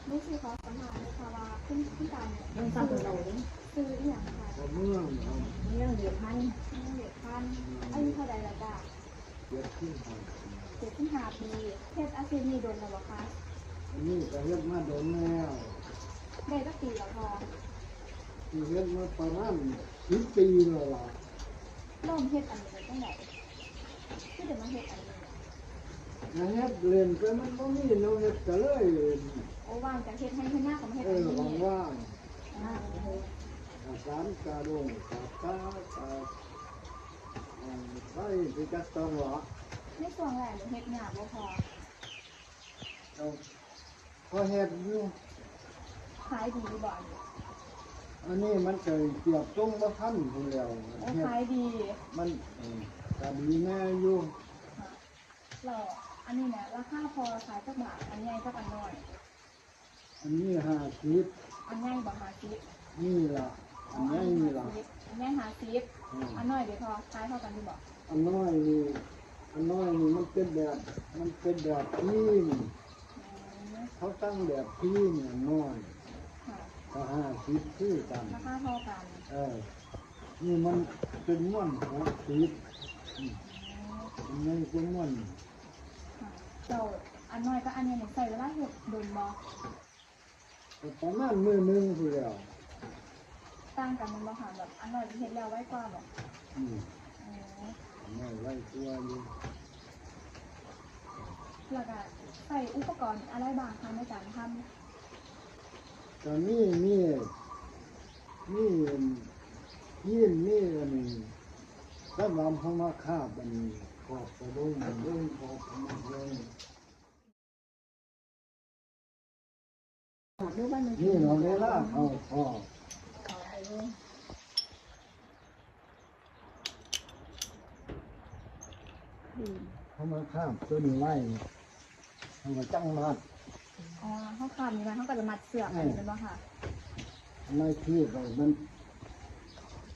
ໜູຊິຂໍສຳພາດໜ່ອຍຄ່ະວ່າ ຄຸນ ຄຸນຕາເນຍ ເລື່ອງ ຊື່ ຊື່ອີ່ຫຍັງຄະ? ເມືອງ ເມືອງເດດພັນ ເມືອງເດດພັນ. ອືມ ອາຍຸເທົ່າໃດແລ້ວຈ້າ? ເຈັດສິບຫ້າ ເຈັດສິບຫ້າປີ. ເຮັດອາຊີບນີ້ດົນແລ້ວບໍ່ຄະ? ອັນນີ້ກໍເຮັດມາດົນແລ້ວ. ໄດ້ຈັກປີແລ້ວພໍ່? ເຮັດມາປະມານສິບປີແລ້ວລະ. ເລີ່ມເຮັດອັນນີ້ໄດ້ຈັ່ງໃດ? ຄືໄດ້ມາເຮັດອັນນີ້? ກະເຮັດເລ່ນໄປ ມັນບໍ່ມີແນວເຮັດກະເລີຍ ໂອ້ ວ່າງຈາກເຮັດໄຮ່ເຮັດນາກໍມາເຮັດ ເອີ ອັນນີ້ ວ່າງໆ ອາ ອາສານກະດົງ ກະກາ ກະ ອັນ ໄປ ໄປຈັກຕ້ອງເລາະ. ໃນຊ່ວງແລກນີ້ເຮັດຍາກບໍ່ພໍ່? ເອົາ ພໍເຮັດຢູ່. ຂາຍດີບໍ່ອັນນີ້? ອັນນີ້ມັນກໍກຽບສົ່ງບໍ່ທັນພຸ້ນແລ້ວ. ໂອ້ ເຮັດ ຂາຍດີ. ມັນ ເອີ ກໍດີແດ່ຢູ່. ແລ້ວອັນນີ້ນະ ລາຄາພໍ່ຂາຍຈັກບາດ? ອັນໃຫຍ່ກັບອັນນ້ອຍ. ອັນນີ້ຫ້າສິບ. ອັນໃຫຍ່ບໍ່? ຫ້າສິບ. ນີ້ລະ ອັນໃຫຍ່ນີ້ລະ. ອັນໃຫຍ່ຫ້າສິບ. ອືມ ອັນນ້ອຍເດພໍ່ ຂາຍເທົ່າກັນຢູ່ບໍ່? ອັນນ້ອຍນີ້ ອັນນ້ອຍນີ້ມັນເປັນແບບ ມັນເປັນແບບພຣີມ. ອືມ ເຂົາສັ່ງແບບພຣີມອັນນ້ອຍ. ຄ່ະ ກໍຫ້າສິບຄືກັນ. ລາຄາເທົ່າກັນ. ເອີ ນີ້ມັນເປັນງວນຫົກສິບ. ອືມ ອືມ ໃຫຍ່ກວ່າງວນ. ຄ່ະ ແລ້ວອັນນ້ອຍກັບອັນໃຫຍ່ນີ້ໃຊ້ເວລາເຮັດດົນບໍ່? ກໍປະມານມື້ໜຶ່ງພຸ້ນແຫຼ້ວ. ຕ່າງກັນແມ່ນບໍ່ຄະ? ແບບອັນນ້ອຍເຮັດແລ້ວໄວກວ່າບໍ່? ອືມ ອໍ ອັນນ້ອຍໄວກວ່າຢູ່. ແລ້ວກະໃຊ້ອຸປະກອນອະໄລບ້າງຄະໃນການທຳ? ກະມີ ມີ ມີ ມີ ມີອັນນີ້ ສຳລັບເຮົາມາຄາບອັນນີ້ ຂອບກະດົງ ເບິ່ງຂອບກະດົງເບິ່ງ. ນີ້ເນາະ ເວລາເຂົາ ເຂົາ ເຮົາມາຄາບຕົວນີ້ໄວ້ ເຮົາກໍຈັ່ງມັດ. ອໍ ເຮົາຄາບນີ້ໄວ້ ເຮົາກໍຈະມັດເຊືອກ ເອີ ອັນນີ້ແມ່ນບໍ່ຄະ? ມັດຄືໄປມັນ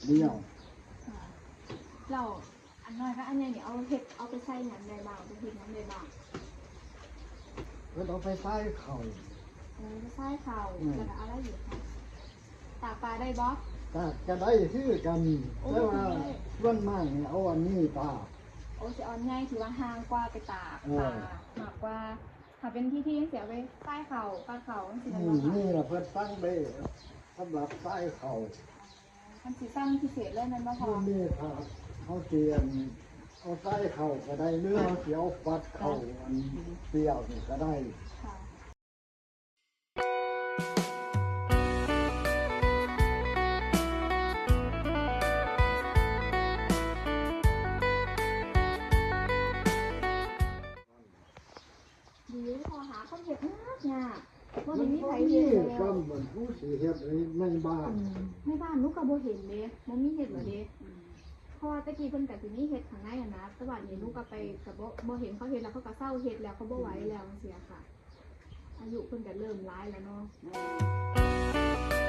ດຽວ. ຄ່ະ ແລ້ວ ອັນນ້ອຍກັບອັນໃຫຍ່ນີ້ ເອົາເຮັດ ເອົາໄປໃສ່ຫຍັງໄດ້ບ້າງ? ໄປເຮັດຫຍັງໄດ້ບ້າງ? ເພິ່ນເອົາໄປຊາຍເຂົ້າ. ໂອ້ ໄປຊາຍເຂົ້າ. ອືມ ແລ້ວກໍອະໄລອີກຄະ? ຕາກປາໄດ້ບໍ່? ຕາກກໍໄດ້ຄືກັນ. ໂອ້ ແຕ່ວ່າສ່ວນມາກນີ້ເອົາອັນນີ້ຕາກ. ໂອ້ ຊິເອົາອັນໃຫຍ່ທີ່ວ່າຫ່າງກວ່າໄປຕາກ ເອີ ປາມາກກວ່າ. ຖ້າເປັນທີ່ໆ ຈັ່ງຊີ້ ເອົາໄປຊາຍເຂົ້າ ຕາກເຂົ້າ ຈັ່ງຊີ້ແມ່ນບໍ່ຄະ? ອືມ ນີ້ລະເພິ່ນສັ່ງໄປສຳລັບຊາຍເຂົ້າ. ອໍ ຄັນຊິສັ່ງພິເສດເລີຍແມ່ນບໍ່ພໍ່? ນີ້ ນີ້ຖ້າເຮົາຊິ ອັນ ເອົາຊາຍເຂົ້າກໍໄດ້ ຫຼືເຮົາຊິເອົາປັດເຂົ້າ ອັນປ່ຽວນີ້ກໍໄດ້. ດີ ພໍ່ຫາຄົນເຮັດຍາກຍາກ ບໍ່ໄດ້ມີໃຜເຮັດແລ້ວ. ມັນບໍ່ມີກຳມັນຜູ້ຊິເຮັດໃນ ໃນບ້ານ. ອືມ ໃນບ້ານໜູກໍບໍ່ເຫັນເດ້ ບໍ່ມີເຮັດແລ້ວເດ້. ອືມ ເພາະວ່າແຕ່ກີ້ເພິ່ນກໍຊິມີເຮັດຂ້າງໃນຫັ້ນນະ ແຕ່ວ່ານີ້ໜູກໍໄປກໍບໍ່ ບໍ່ເຫັນເຂົາເຮັດແລ້ວ ເຂົາກໍເຊົາເຮັດແລ້ວ ເຂົາບໍ່ໄຫວແລ້ວ ອືມ ຈັ່ງຊີ້ອະຄ່ະ. ອາຍຸເພິ່ນກໍເລີ່ມຫຼາຍແລ້ວເນາະ.